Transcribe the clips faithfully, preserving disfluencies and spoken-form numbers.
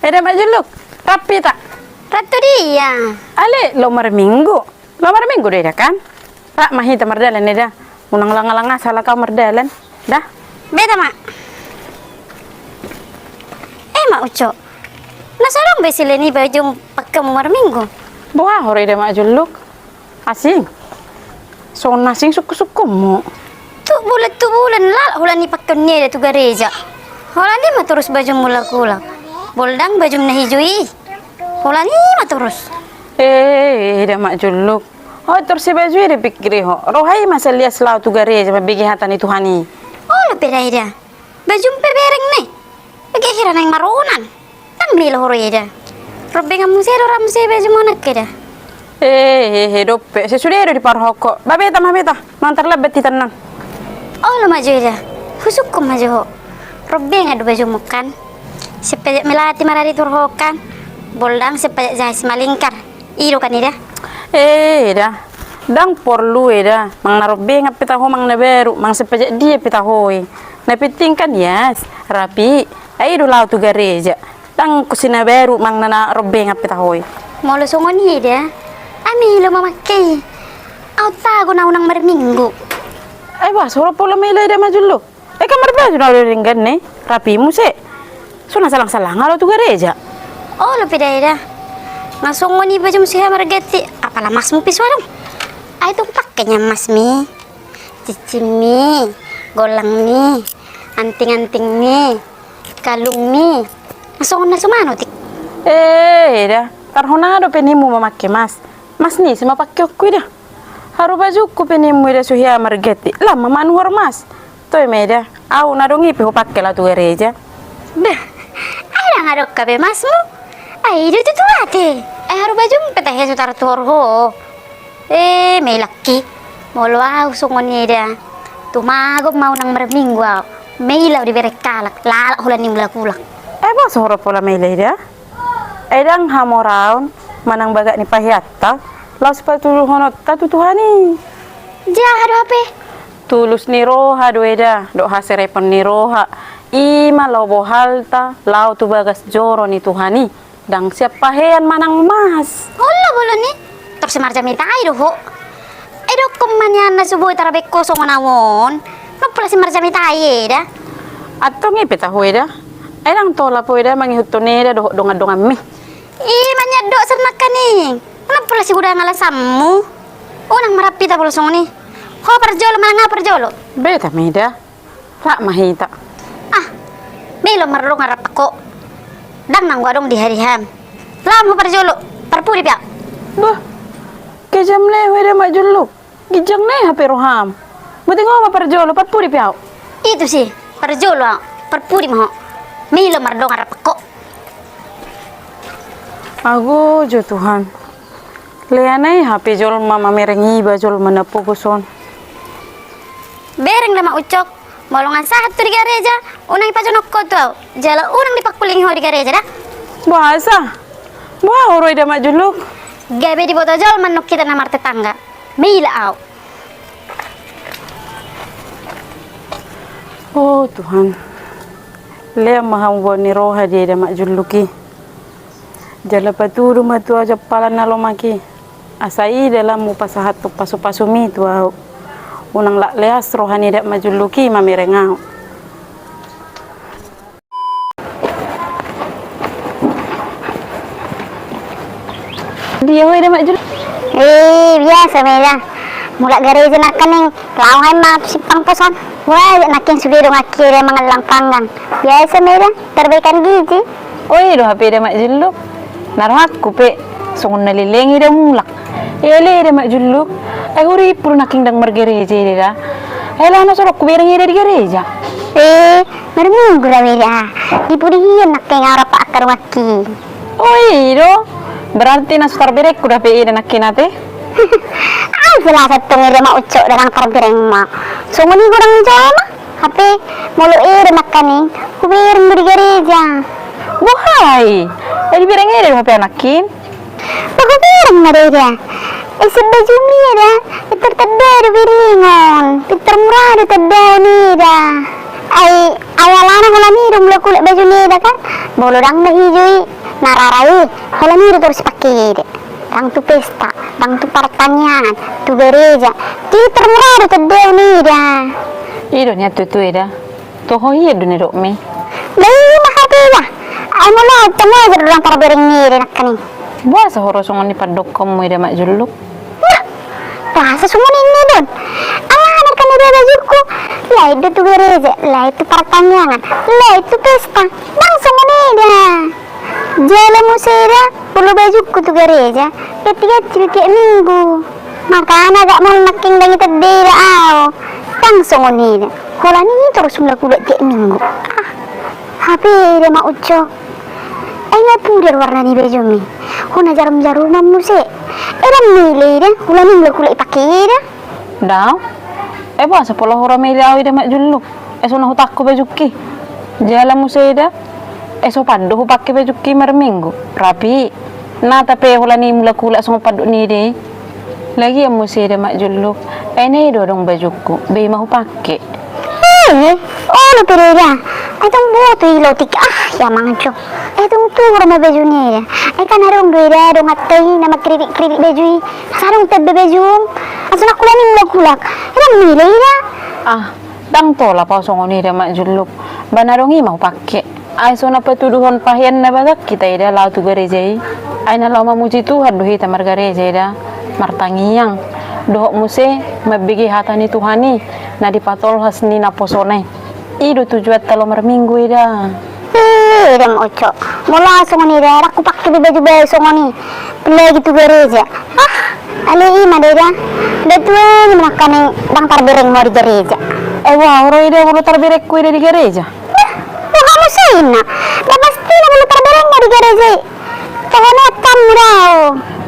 Eda Mak Julluk, rap hita. Rap tu dia? Ale, laho marminggu. Laho marminggu do eda kan? Rap ma hita mardalan eda. Unang langa-langa salah au mardalan. Da. Beta ma. Eh, Mak Ucok. Na so adong be silean i bajum pakeonmu marminggu? Boha ho ro eda Mak Julluk? Asing. Songon na asing sungkun-sungkunmu. Tu bulan tu bulan lalap holan i pakeon ni eda tu gareja. Holan i ma torus bajum mulak-ulak. Molo ndang bajum na ijo i, holan i ma torus. Eh, eda Mak Julluk. Ho torus i baju i dipikiri ho. Roha i ma salias laho tu gareja mambege hata ni Tuhan i. Olo pe da eda. Bajum pe bereng ne. Bege hira naeng maronan. Ndang milo ho ro eda. Rombengan muse do ra muse bajum anak eda. Eh, eh, eh, dope. Sesude do diparhoko. Ba beta ma beta. Mangan tarlambat hita nang. Olo ma jo eda. Husungkun ma jo ho. Rombengan do bajum kan. Sian pajak melati marari tu roha kan. Molo ndang sian pajak jaha simalingkar. I do kan eda. Eh, eda. Ndang porlu eda. Manang na rombengan pe taho manang na baru. Manang sian pajak dia pe taho i. Na penting kan ias, rapi, ai i do laho tu gareja. Ndang anggo si na baru manang na rombengan pe taho i. Molo songon i eda, ai milo mamake i. Au tago na unang marminggu. Ai bah, so ro pola milo eda Mak Julluk. Ai kan marbaju na do denggan ne, rapi muse. So na salang-salang laho tu gareja. Olo pe da eda. Nga songon i bajum si hamargati, apala masmu pe so adong. Ai tung pake nian masmi. Cincinmi, gollangmi, anting-antingmi, kalungmi, na songon na suman otik. Eh, eda, tarhona dope nimmu mamake mas. Mas ni si ma pakeonku eda. Haru bajungku pe nimmu eda so hea margati. Lam ma manuhor mas. Toe ma eda, au na adong i pe hupake laho tu gareja. Beh, ai ndang adong hape masmu. Ai i do tutu ate. Ai haru bajum pe tahe so tartuhor ho. Eh, melak i. Molo au songon i eda. Tumagon ma unang marminggu au. Milo au dibereng halak, lalap holan i mulak-ulak. Eh, boha so ro pola milo eda. Ai ndang hamoraon manang bagak ni paheanta laho sipatuduhononta tu Tuhan i. Jaha do hape. Tulus ni roha do eda, dohot haserepon ni roha. I ma lobo halta laho tu bagas joro ni Tuhan i. Ndang sian pahean manang mas. Olo bolon i. Tor si marjamita i do ho. Ai dokkon ma nian na so boi tarabengko songon au on. Ndang pola si marjamita i eda. Antong i pe taho eda. Ai ndang tolap ho eda mangihuthon eda dohot dongan-donganmi. I ma nian do sernangkaning. Ndang pola si godang alasanmu. Unang ma rap hita molo songon i. Ho parjolo manang au parjolo. Beta ma eda. Rap ma hita. Ah, milo mardongan rap ho. Ndang nanggo adong di hariham. Lam ho parjolo, parpudi pe au. Bah, kejam na ho eda Mak Julluk. Ginjang na hape roham. Mending ho ma parjolo, parpudi pe au. I tusi, parjolo au, parpudi ma ho. Milo mardongan rap ho. Ago jo Tuhan. Lean na i hape jolma mamereng iba jolma na pogos on. Bereng da Mak Ucok. Molo nga sahat tu di gareja, unang dipajonok ho tu au. Jala unang dipangkulingi ho di gareja da. Boasa? Boha ho ro eda Mak Julluk? Gabe diboto jolma annon hita na martetangga. Milo au. O Tuhan, lean ma hamubaon ni roha di eda Mak Julluk i. Jala patudu ma tu au jampalan na lomak i. Asa ida lam hupasahathon pasupasumi tu au. Unang lak leas roha ni eda Mak Julluk i mamereng au. Dia ho eda Mak Julluk? Eh, biasa ma eda. Mulak gareja nangkaning, laho hami mangan tu simpang pos on. Boha nangkin sude donganki eda mangallang panggang. Biasa ma eda, perbaikan gizi. O i do hape eda Mak Julluk. Na rohangku pe songon na leleng eda mulak. Ia ale eda Mak Julluk. Ai hurippu do nangkin ndang margareja eda da. Ai laho na so adong hubereng eda di gareja. Eh, marminggu do eda. Di pudi hian nangkin au rap angka donganki. O i do. Berarti na so tarberengku do hape eda nangkin ate. Ai jelas antong eda Mak Ucok da ndang tarberengmu. Songon i godang ni jolma. Hape molo eda nangkaning hubereng do di gareja. Boha i? Ai dibereng eda do hape nangkin. Ba hubereng ma da eda. Ai sian bajumi eda. Pintor tanda do berengon. Pintor mura do tandaon eda. Ai, ai alana holan i do mulak-ulak baju ni eda kan. Molo ndang na ijo i. Na rara i, holan i do torus dipake i da. Ndang tu pesta, ndang tu partangiangan, tu gareja. Di terserah do tendang i da. I do nian tutu i da. Toho i do na didok mi. Lah i ma hata i da. Ai molo au tong wajar do ndang tarbereng i da nangkaning. Boasa huroha songon i pandokkonmu i da Mak Julluk? Wah, boasa songon i na didok? Ala nangkaning i da bajungku. Lae do tu gareja, lae tu partangiangan, lae tu pesta. Ndang songon i da. Jala muse da, molo bajungku tu gareja, ganti-ganti do tiap minggu. Makana agak molo nangkin ndang i tendang i da au. Ndang songon i da. Holan i torus mulak-ulak tiap minggu. Ah, hape i da Mak Ucok. Ai nga pudar warna ni bajumi. Hona jarum-jaruman muse. Ai ndang mele i da, holan i mulak-ulak dipake i da. Ndang. Ai boasa pola huroha mele au i da Mak Julluk? Ai so na hutangko bajungki. Jala muse i da. Ai sopan do hupake bajungki marminggu. Rap i. Nata pe holan i mulak-ulak songon pandok ni i da i. Lagian muse i da Mak Julluk. Ai na i do adong bajungku. Be i ma hupake. Eh, olo pe da i da. Ai tong boto i lotik. Ah, ia mangan cok. Ai tong tuhor ma bajuna i da. Ai kan adong do i da, adong atta i na mangkiribik-kiribik baju i. Asa adong tamba bajum. Asa na holan i mulak-ulak. Ai ndang mele i da. Ah, ndang tolap au songon i da Mak Julluk. Ba na adong i ma hupake. Ai so na patuduhon pahean na bagak hita i da laho tu gareja i. Ai na laho mamuji Tuhan do hita margareja i da. Martangiang. Dohot muse, mambege hata ni Tuhan i. Na dipatolhas ni naposona i. I do tujuanta laho marminggu i da. Eh, i da Mak Ucok. Molo au songon i da, ndang hupake be baju baru songon i. Apalagi tu gareja. Ah, alai i ma da i da. Ndang tu i ma nangkaning ndang tarbereng ma au di gareja. Ai boha huroha i da molo tarberengku i da di gareja? Bah, boha muse inna. Ndang pasti na molo tarbereng ma au di gareja i. Toho na attamu da au.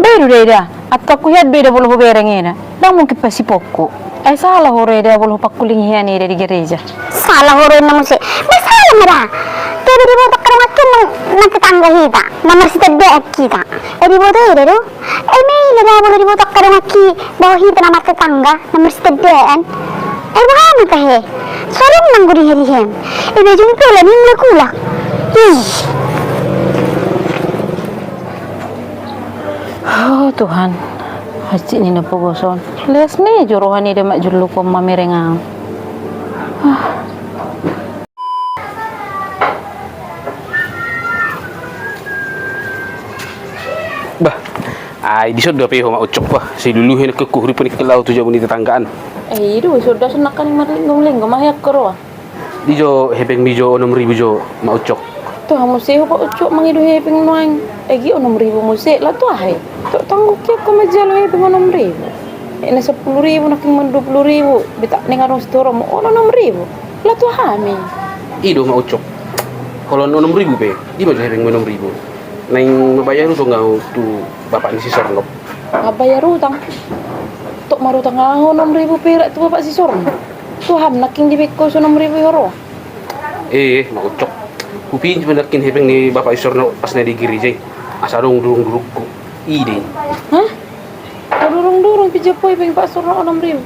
Be do da i da. Attangku hian do i da molo hubereng i da. Ndang mungkin pasipokku. Ai sala huroha i da molo hupangkulingi hian i da di gareja. Sala huroha inna muse. Ba sala ma da. Gabe diboto angka donganki nang tetangga hita. Na marsitandaan hita. Ai diboto i da do. Ai mele da molo diboto angka donganki bahwa hita na martetangga, na marsitandaan. Ai boha ma tahe. So adong nanggo diha dihem. Ai bajum pe holan i mulak-ulak. Ih. Oh, Tuhan, hansit ni na pogoson. Leas ni jo roha ni da Mak Julluk on mamereng au. Ah. Bah, ai dison do hape ho Mak Ucok, bah, sai luluhon nangkin huhut nangkin laho tu jabu ni tetanggaan. Eh, i do, songon nangkaning marlinggom-linggom, aha i angka roha. Di jo hepengmi jo onom ribu jo Mak Ucok. Tu hamu muse ho Pak Ucok mangido hepeng nuaeng. Egi onom ribu muse, laho tu aha i? Tok tanggo kian ho manjalo hepeng onom ribu. Ena sampulu ribu nangkin manang dua pulu ribu. Beta neng adong sitoromu onom ribu. Laho tu aha ma i? I do Mak Ucok. Holan onom ribu pe. Di ma jo hepengmi onom ribu? Naeng mambayar utang au tu bapak ni si Sorno. Mambayar utang? Tok marutang aha ho onom ribu perak tu bapak si Sorno? Tu aha ma nangkin dibaen ho so onom ribu i huroha? Eh, Mak Ucok. Hupinjam ma nangkin hepeng ni bapak si Sorno pas na di gareja i. Asa adong durung-durungku. I do i. Hah? Durung-durung pinjam ho hepeng bapak si Sorno onom ribu?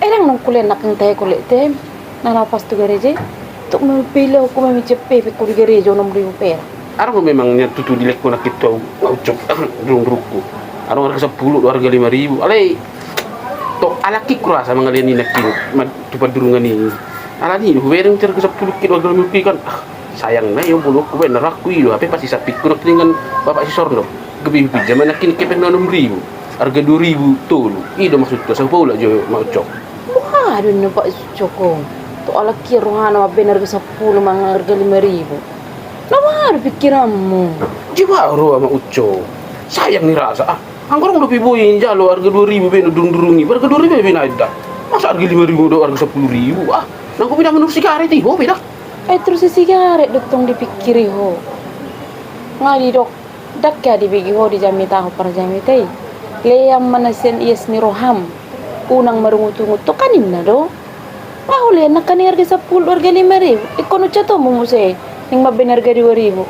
Eh, ndang nunga hulehon nangkin tahe hulehon tahe. Na laho pas tu gareja i, tok ma pe laho ho maminjam hepeng ho di gareja onom ribu perak. Adong do memang nian tutu dilehon ho nangkin tu au Mak Ucok, durung-durungku. Adong arga sampulu, adong arga lima ribu. Alai tok ala nangkin hurasa mangalean i nangkin tu pandurungan i. Alani do hubereng tu arga sampulu nangkin, arga lima ribu kan. Ah, sayang na i, molo hubaen na rohangku i do, hape pas isapik ho nangkin dengan bapak si Sorno. Gabe hupinjam ma nangkin hepeng na onom ribu. Arga dua ribu tolu. I do maksudku, asa hupaulak jo Mak Ucok. Boha do ninna Pak Ucok on? Tok ala nangkin rohana mambaen arga sampulu manang arga lima ribu. Na boha do pikiranmu? Jiwa roha Mak Ucok. Sayang ni rasa ah. Anggo adong dope boi jalo arga dua ribu baen na durung-durung i. Arga dua ribu baen na eda. Masa arga lima ribu dohot arga sampulu ribu ah. Nanggo pe da manurus sigaret i ho pe da. Eh, torus sigaret do tong dipikiri ho. Nga didok. Ndang hea dibege ho di jamita ho parjamita i. Lean ma na sian ias ni roham. Unang marungut-ungut, tong kan ninna do. Nga hulehon nangkaning arga sampulu, arga lima ribu. Ingkon ucatomu muse. Ning mambaen arga dua ribu.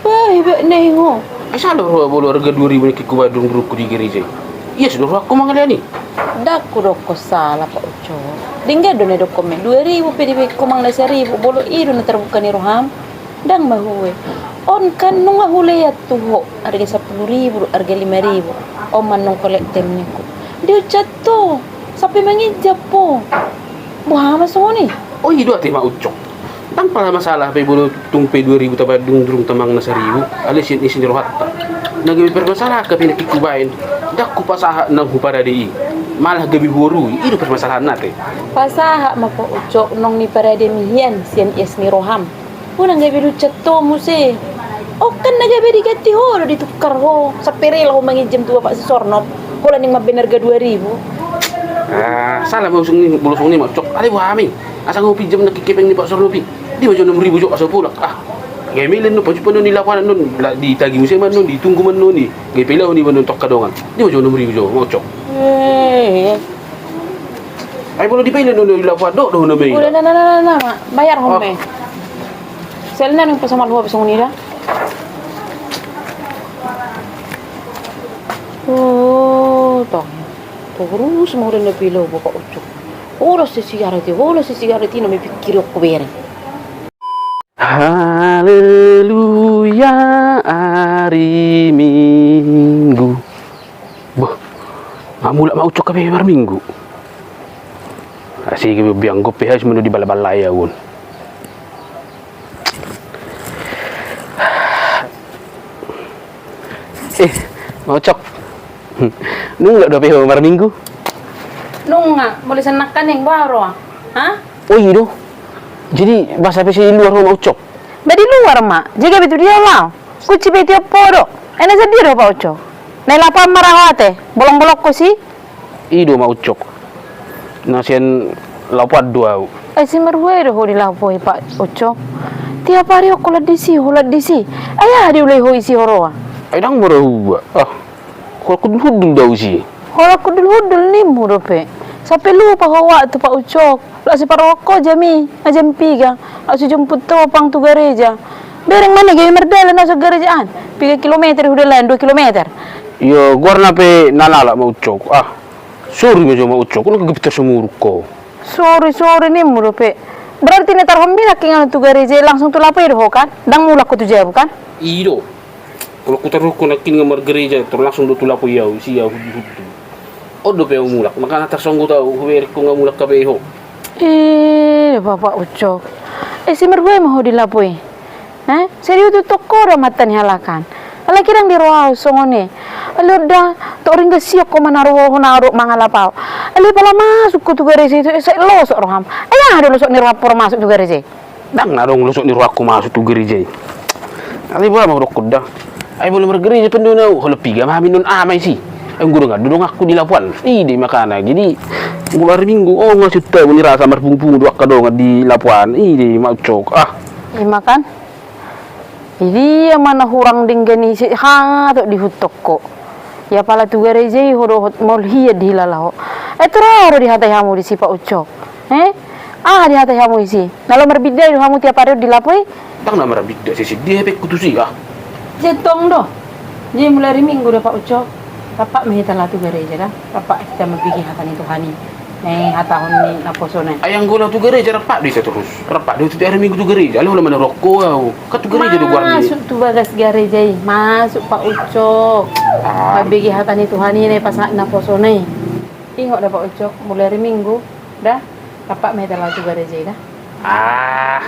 Bah, hebat na i ho. Ai sala roha molo arga dua ribu nangkin hubaen durung-durungku di gareja i. Ias do rohangku mangalean i. Ndang hudok ho sala Pak Ucok. Denggan do na didok ho ma i. Dua ribu pe dibaen ho manang na saribu. Molo i do na tarbuka ni roham. Ndang mahue. On kan nunga hulean tu ho, arga sampulu ribu, arga lima ribu. On ma nunga kolektem ningku. Diuccat ho, sampe manginjam ho. Boha ma songon i? O, i do ate ma Ucok. Ndang pala masalah pe molo tung pe dua ribu taba dung durung tamang na saribu, alai sian isi ni rohanta. Na gabe permasalahan pe nangkin hubaen, ndang hupasahat naung huparade i. Malah gabe huorui, i do permasalahanna ate. Pasahat ma ho Ucok naung niparademi hian sian ias ni roham. Unang gabe diuccat ho muse. On kan na gabe diganti ho do, ditukar ho. Sampe rela ho manginjam tu bapak si Sorno. Holan naeng mambaen arga dua ribu. Ah, salah ma usung ni, molo songon i ma Ucok. Alai boha ma i. Asa nga hupinjam nangkin hepeng ni pak Sorno pe. Dia ma jo onom ribu jo asa hupulak. Ah. Gabe mele annon pajumpang annon di lapoan annon, ditagi muse ma annon, ditunggu ma annon i. Gabe pailaon iba annon tu angka dongan. Dia ma jo onom ribu jo ma Ucok. Eh. Ai molo dipaila annon di lapoan, dohot do ho na maila. Udah, na, na, na, na, na, ma. Bayar ho ma. Sel na nang pasamal ho pe songon i da. Oh, tong. Torus ma udah na pailaon bapak Ucok. Holan sisigaret i, holan sisigaret i na mipikir ho bere. Haleluya, ari Minggu. Boh, nga mulak ma Ucok hape marminggu. Asi gabe biang gope hai sumando di balai-balai aun. Eh, ma Ucok. Nunga dope ho marminggu? Nunga, molo sian nangkaning boha ro? Ha? O i do. Jadi, boasa pe sian luar ho ma Ucok? Ba di luar ma, jaga be tu dia lao. Kunci be tiop ho do. Ai na sadia do ho pa Ucok? Na i lapoan ma ra ho ate, bolong-bolong ho si. I do ma Ucok. Na sian lapoan do au. Ai si marhua do ho di lapo i pa Ucok? Tiap ari ho holan disi, holan disi. Ai aha diulai ho i si huroa? Ai ndang marhua. Ah. Holan hundul-hundul do au si. Holan hundul-hundul nimmu dope. Sampe lupa ho waktu pa Ucok. Laos siparrohahon ho jam i, ah, jam piga. Laos sijumput ho pang tu gareja. Bereng ma na gabe mardalan au sian gareja an. Piga kilometer hudalan, dua kilometer. Iyo, goarna pe na lalap ma Ucok. Ah. Sori ma jo ma Ucok, unang gabe tarsumurung ho. Sori, sori nimmu dope. Berarti na tarhon milak i nga tu gareja i, langsung tu lapo i do ho kan? Ndang mulak ho tu jabu kan? I do. Molo hutaruhon nangkin nga margareja, tor langsung do tu lapo i au, isi au hundul-hundul. On dope au mulak, makana tarsonggot au, hubereng ho nga mulak hape ho. Eh, bapak Ucok. Eh, si marhua ma ho di lapo i. Eh, sai dihuthon ho do amanta ni halak an. Alai ndang di rohahon songon i. Alai on da, tok ringgas i ho manaruhon au dohot mangalap au. Alai pala masuk ho tu gareja i, sai losok roham. Ai aha do losok ni roham pora masuk tu gareja i? Ndang na adong losok ni rohangku masuk tu gareja i. Alai boha ma hudokkon da. Ai molo margareja pe annon au, holan piga ma hami annon aha ma isi. Ai anggo dongan do donganku di lapo an. I do i makana. Jadi, molo ari Minggu, oh, nga sian tabu ni rasa marpungu-pungu do angka dongan di lapo an. I do i ma Ucok. Ah. I ma kan? Jadi, ia ma na hurang denggan i si hatop dihuthon ho. Ia pala tu gareja i ho dohot maol hian dihilala ho. Eh, tor aha do dihatai hamu disi pa Ucok? Eh? Aha dihatai hamu isi? Na laho marbinda do hamu tiap ari on di lapo i? Ndang na marbinda, sai sian dia hepengku tusi, ah. Jentong do. Jadi mulai ari Minggu do pa Ucok. Rap ma hita laho tu gareja da. Rap hita mambege hata ni Tuhan i. Na ihatahon ni naposona i. Ai anggo laho tu gareja rap do hita torus. Rap do hita tiap ari Minggu tu gareja. Alai holan manaruhon ho au. Kan tu gareja do goarna i. Masuk tu bagas gareja i. Masuk pa Ucok. Ah. Mambege hata ni Tuhan i na ipasahat naposona i. Ingot da pa Ucok, mulai ari Minggu da. Rap ma hita laho tu gareja i da. Ah.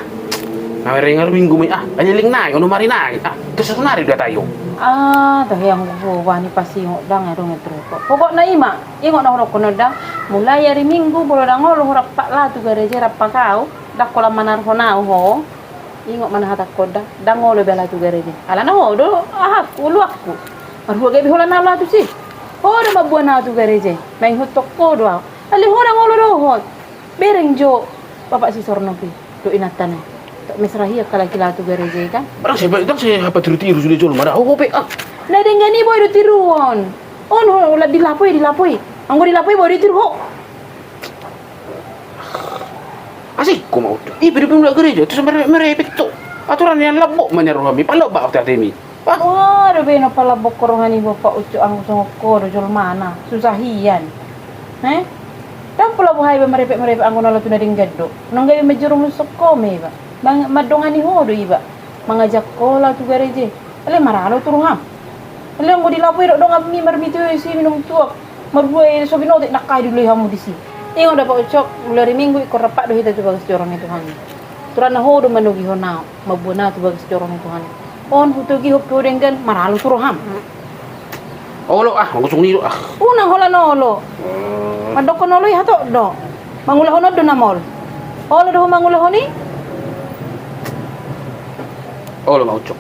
Na mereng ari Minggu ma i, ah. Ai leleng nai, onom ari nai. Ah, tung saonari do hata i ho. Ah, tahe anggo ho bani pasingot ndang adong i tu ho. Pokokna i ma, ingot na hudokkon on da. Mulai ari Minggu molo ndang olo ho rap laho tu gareja i rap au. Ndang holan manaruhon au ho. Ingot ma na huhatahon da. Ndang olo be laho tu gareja i. Alana ho do ahaku, uluanku. Marhua gabe holan na laho tusi. Ho do mamboan au tu gareja i. Mangihuthon ho do au. Alai ho ndang olo dohot. Bereng jo bapak si Sorno pe dohot inanta na i. Tok mesra hian halak i laho tu gareja i kan. Ndang sai, ndang sai hapatiru-tiru sude jolma da ho pe ah. Na denggan i boi do tiruon. On ho, holan di lapo i, di lapo i. Anggo di lapo i boi do tiru ho. Asing ho ma Ucok. I pe dope mulak gareja, tung so merepet ho. Aturan nian lambok ma nian rohami, palambok ma hata hami. Wah. Wah, dope na palambok roha ni bapak Ucok anggo songon ho do jolmana, susah hian. He? Ndang pola boha iba marepet-marepet anggo na laho tu na denggan do. Nunga gabe manjurumushon ho ma iba. Mandongani ho do iba. Mangajak holan tu gareja i. Alai maralo tu roham. Alai anggo di lapo i do donganmi marmite i, si minum tuak. Marbue i so binotik, ndang hea dilului hamu disi. Ingot da Pak Ucok, mulai ari Minggu ingkon rap do hita tu bagas joro ni Tuhan i. Turana ho do manogihon ahu, mamboan ahu tu bagas joro ni Tuhan i. On hutogihon pe ho denggan, maralo tu roham. Olo ah, mangusung ni do ah. Unang holan olo. Hmm. Mandokkon olo i hatop do. Mangulahon on do na maol. Olo do ho mangulahon i. Olo Mak Ucok.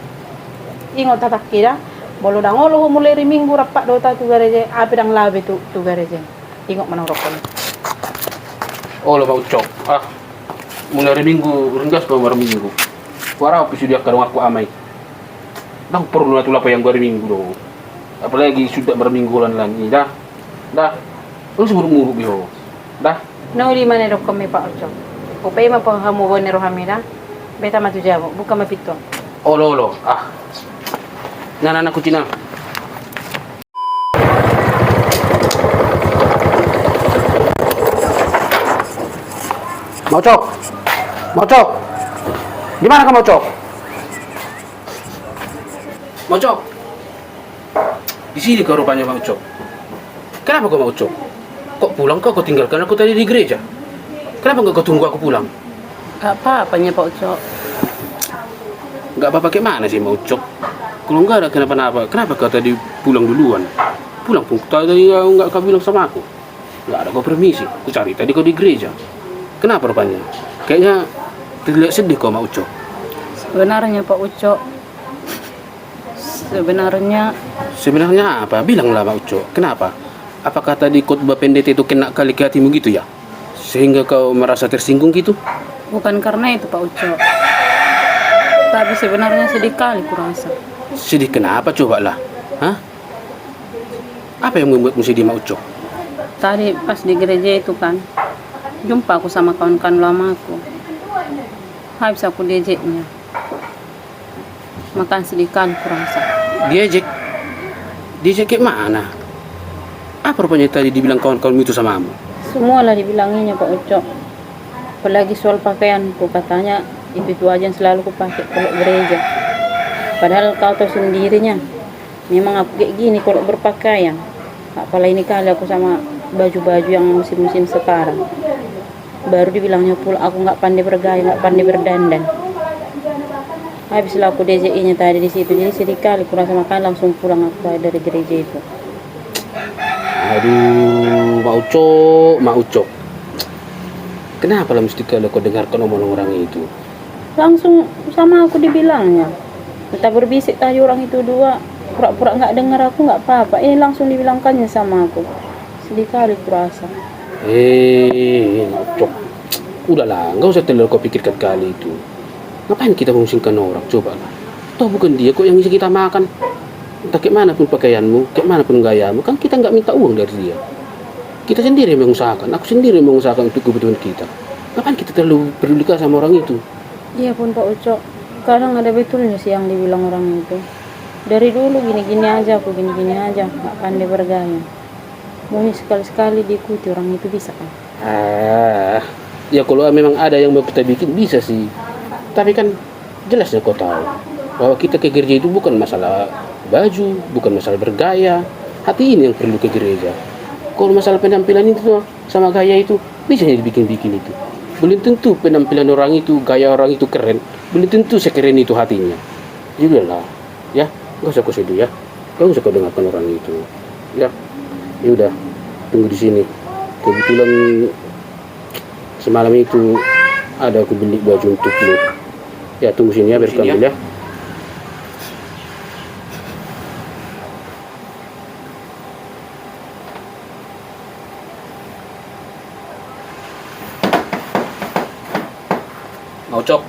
Ingot hatangki da. Molo ndang olo ho mulai ari Minggu rap do hita tu gareja, ahu pe ndang laho be tu, tu gareja. Ingot ma na hudokkon. Olo Mak Ucok. Ah. Mulai ari Minggu ringgas ma marminggu. Huarau pe sude angka donganku ama i. Ndang porlu na tu lapo i anggo ari Minggu do. Apalagi suda marminggu holan lan i da. Da. Olo so muruk-muruk be ho. Da. Na uli ma na didokkon mi Pak Ucok. Hupaima pe hamu boan ni rohami da. Beta ma tu jabu, buka ma pintu. Olo, olo. Ah. Na, na, na, kunci na. Mak Ucok. Mak Ucok. Di mana kau Mak Ucok? Mak Ucok. Di sini kau rupanya Mak Ucok. Kenapa kau Mak Ucok? Kok pulang kau, kau tinggalkan aku tadi di gereja? Kenapa nggak kau tunggu aku pulang? Nggak apa-apa nya Pak Ucok. Nggak apa-apa kayak mana sih Mak Ucok? Kalau nggak ada kenapa-napa, kenapa kau tadi pulang duluan? Pulang pun tadi kau nggak kau bilang sama aku. Nggak ada kau permisi, ku cari tadi kau di gereja. Kenapa rupanya? Kayaknya terlihat sedih kau Mak Ucok. Sebenarnya Pak Ucok, sebenarnya. Sebenarnya apa? Bilanglah Mak Ucok. Kenapa? Apakah tadi khotbah pendeta itu kena kali ke hatimu gitu ya? Sehingga kau merasa tersinggung gitu? Bukan karena itu Pak Ucok. Tapi sebenarnya sedih kali kurasa. Sedih kenapa coba lah? Hah? Apa yang membuatmu sedih Mak Ucok? Tadi pas di gereja itu kan, jumpa aku sama kawan-kawan lamaku. Habis aku diejeknya. Makanya sedih kali kurasa. Diejek? Diejek kayak mana? Apa rupanya tadi dibilang kawan-kawanmu itu samamu? Semua lah dibilanginya Pak Ucok. Apalagi soal pakaianku, katanya itu-itu aja yang selalu kupakai kalau gereja. Padahal kau tahu sendirinya, memang aku kayak gini kalau berpakaian. Apalagi ini kali aku sama baju-baju yang musim-musim sekarang. Baru dibilangnya pula aku nggak pandai bergaya, nggak pandai berdandan. Habislah aku diejeknya tadi di situ. Jadi sedih kali kurasa, makanya langsung pulang aku tadi dari gereja itu. Aduh, Mak Ucok, Mak Ucok. Kenapa lah mesti kali kau dengarkan omongan orang itu? Langsung sama aku dibilangnya. Entah berbisik tadi orang itu dua, pura-pura nggak dengar aku, nggak apa-apa. Eh, langsung dibilangkannya sama aku. Sedih kali kurasa. Eh, Mak Ucok. Udahlah, nggak usah terlalu kau pikirkan kali itu. Ngapain kita memusingkan orang, coba lah. Toh bukan dia kok yang ngisi kita makan. Entah kayak mana pun pakaianmu, kayak mana pun gayamu, kan kita nggak minta uang dari dia. Kita sendiri yang mengusahakan, aku sendiri yang mengusahakan untuk kebutuhan kita. Ngapain kita terlalu peduli sama orang itu? Iya pun Pak Ucok, kadang ada betulnya sih yang dibilang orang itu. Dari dulu gini-gini aja, aku gini-gini aja, nggak pandai bergaya. Maunya sekali-sekali diikuti orang itu, bisa kan? Ah, ya kalau memang ada yang mau kita bikin, bisa sih. Tapi kan jelasnya kau tahu bahwa kita ke gereja itu bukan masalah baju, bukan masalah bergaya. Hati ini yang perlu ke gereja. Kalau masalah penampilan itu tuh, sama gaya itu, bisa jadi bikin-bikin itu. Belum tentu penampilan orang itu, gaya orang itu keren. Belum tentu sekeren itu hatinya. Jadi udahlah, ya, nggak usah kau seduh ya. Nggak usah kau dengarkan orang itu. Ya, ya udah, tunggu di sini. Kebetulan semalam itu ada aku beli baju untukmu. Ya, tunggu sini ya, biar kau ambil ya. Mak Ucok,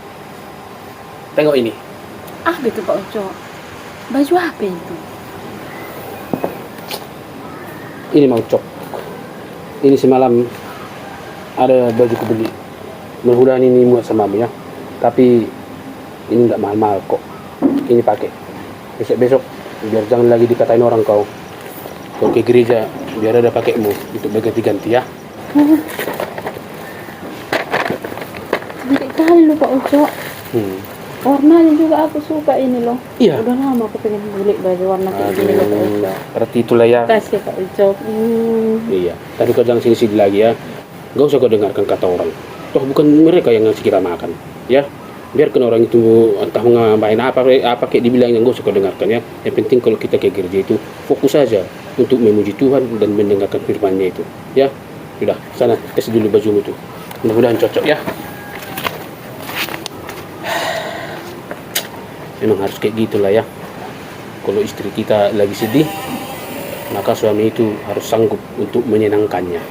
tengok ini. Apa itu Pak Ucok? Baju apa itu? Ini Mak Ucok. Ini semalam ada baju kubeli. Mudah-mudahan ini muat samamu ya. Tapi ini nggak mahal-mahal kok. Ini pakai. Besok-besok biar jangan lagi dikatain orang kau. Kau ke gereja biar ada pakaimu untuk berganti-ganti ya. Cantik kali lu Pak Ucok. Hmm. Warnanya juga aku suka ini loh. Iya. Udah lama aku pengen beli baju warna kayak gini loh, Kak Ucok. Berarti itulah ya. Kasih, Kak Ucok. Hmm. Iya. Tapi kau jangan sedih-sedih lagi ya. Gak usah kau dengarkan kata orang. Toh bukan mereka yang ngasih kita makan, ya. Biarkan orang itu entah mau main apa, apa kayak dibilang, yang gak usah kau dengarkan ya. Yang penting kalau kita ke gereja itu fokus saja untuk memuji Tuhan dan mendengarkan firman-Nya itu, ya. Sudah, sana kasih dulu bajumu tuh. Mudah-mudahan cocok ya. Memang harus kayak gitulah ya. Kalau istri kita lagi sedih, maka suami itu harus sanggup untuk menyenangkannya.